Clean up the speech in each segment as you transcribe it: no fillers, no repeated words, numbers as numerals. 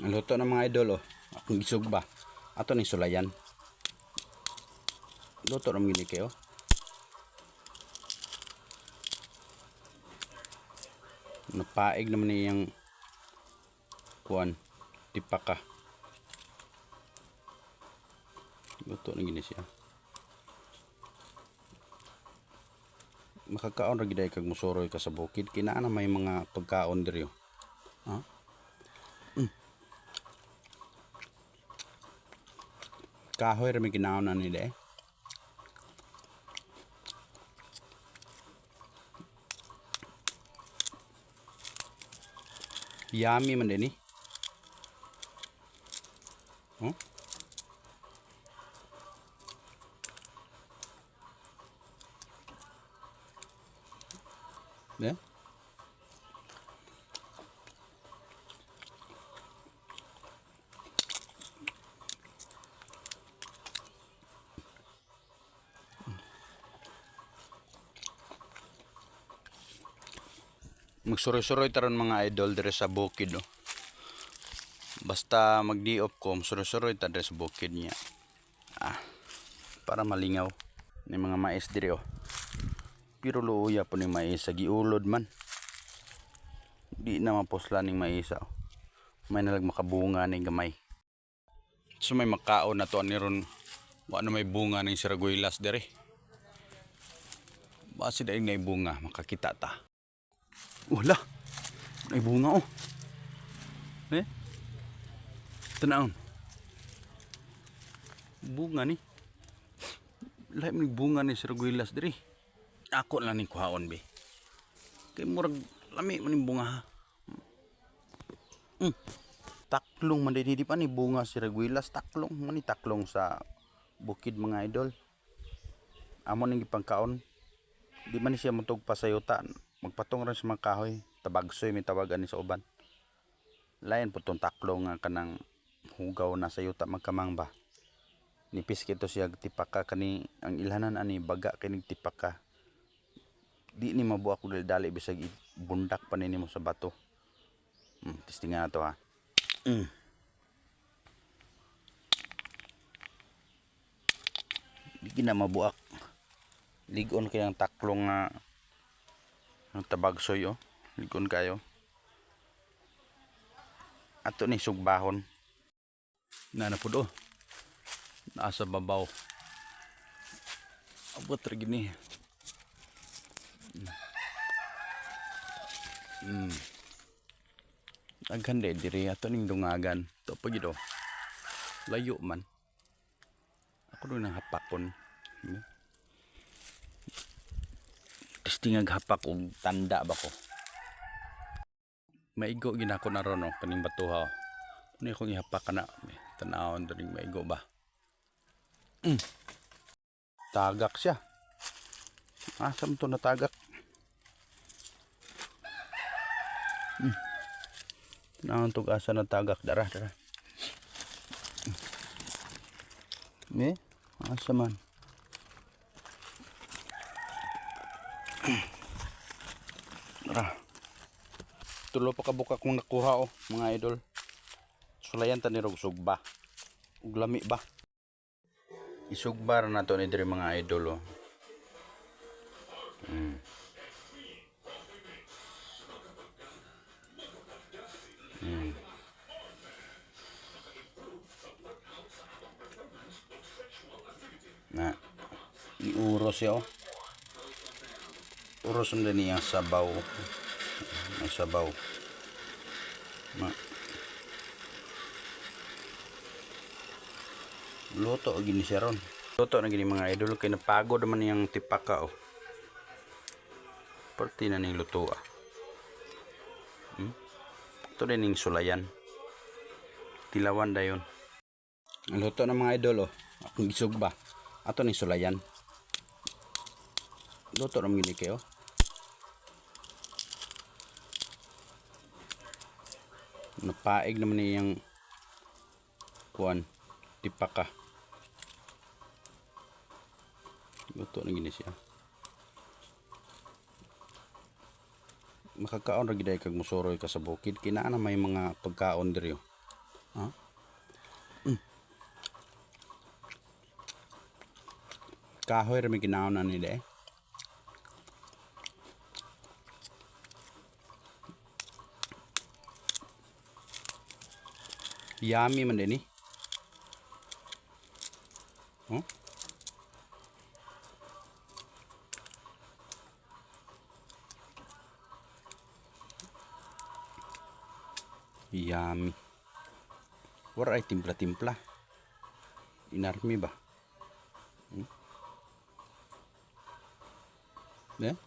Ang luto ng mga idol oh. Akong gisugba. Ato ni sulayan. Luto ng gini kayo. Napaig naman niyang kuan tipaka. Luto na gini siya. Makakaon ra gid ay kag musuroy ka sa bukid kinaa na may mga pagkaon diri oh. Ha? Kahoy ra may ginaon na nila eh. Yummy man din eh. Huh? Yeah? Magsuroy-suroy taron mga idol dire sa bukid oh. Basta magdi-off ko, suroy-suroy ta dire sa bukid niya. Ah, para malingaw ni mga mais dire oh. Pero luoya po ni mais sa giulod man. Di na mapusla ning mais oh. May nalag makabunga ning gamay. So may makaon na to ani ron, wa na may bunga ning siraguilas dire. Basi dahil na bunga makakita ta. Wala. May bunga oh. Eh? Tanawon. Bunga ni. Lahi man bunga ni siraguilas diri. Ako lang ning kuhaon be. Kay murag lami man ning bunga ha. Taklong man di pa ni bunga siraguilas, taklong man ni taklong sa bukid mga idol. Amo ning gipangkaon. Di man ni siya mutug pa sa yuta. Magpatong rin sa mga kahoy. Tabagsoy may tawagan ni sa uban. Lain po tong taklong nga kanang hugaw na sa yuta magkamang ba. Nipis kito siya tipaka kani ang ilhanan ani baga kinig tipaka. Di ni mabuak og dali bisag bundak pa nimo sa bato. Testingan na to ha. Di gina mabuak. Ligon kay ang taklong nga ang tabagsoy oh. Ligon kayo. Ato ni sugbahon. Na na pud oh. Naa sa babaw. Abot ra gini. Daghan day diri ato ning dungagan. To pa gid oh. Layo man. Ako doon ang hapakon. Testingag hapak og tanda ba ko. Maigo ginako na ron oh, kaning batuha oh. Ano akong ihapak kana? Tanawon to ning maigo ba. Tagak siya. Asa man to natagak? Tanawon to asa natagak dara dara. Eh, asa man? Dara. Tulo pa kabuka kong nakuha oh, mga idol. Sulayan ta ni rog sugba. Ug lami ba? Isugba ra nato ni diri mga idol oh. Na iuros siya oh. Uros na niya sabaw. May sabaw. Ma. Luto gini siya ron. Luto na gini mga idol kay napagod naman niyang tipaka oh. Parte na ning luto ah. Ito din ning sulayan. Tilawan dayon. Ang luto ng mga idol oh. Akong gisugba. Ato ning sulayan. Luto naman gini kayo. Napaig naman niyang kuan tipaka. Luto na gini siya. Makakaon ra gid ay kag musuroy ka sa bukid kinaa na may mga pagkaon diri oh. Ha? Kahoy ra may ginaon na nila eh. Yummy man din eh. Oh? Yummy. Wala ay timpla-timpla. Inarmi ba? Eh?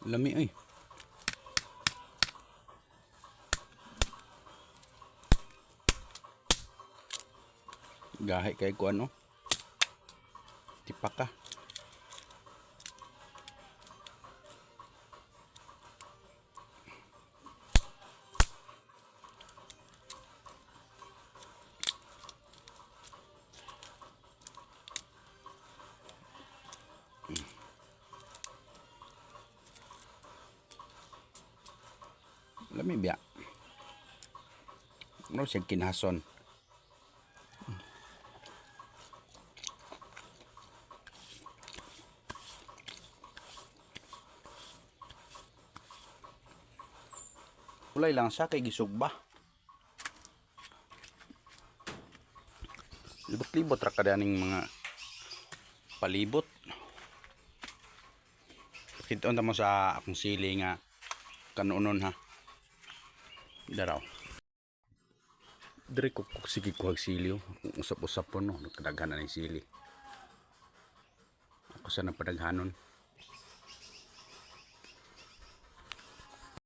Lami ay. Gahi kay ko ano. Tipaka. Lami biya. Ano siya kinason? Ulay lang siya kay gisugba. Libot-libot ra kada ning mga palibot. Pakita mo sa akong sili nga kanunon ha. Daraw. Dire ko kung sige ko sili oh. Kung usap-usap po no, nagkadaghan na ng sili. Ako sa napadaghanon.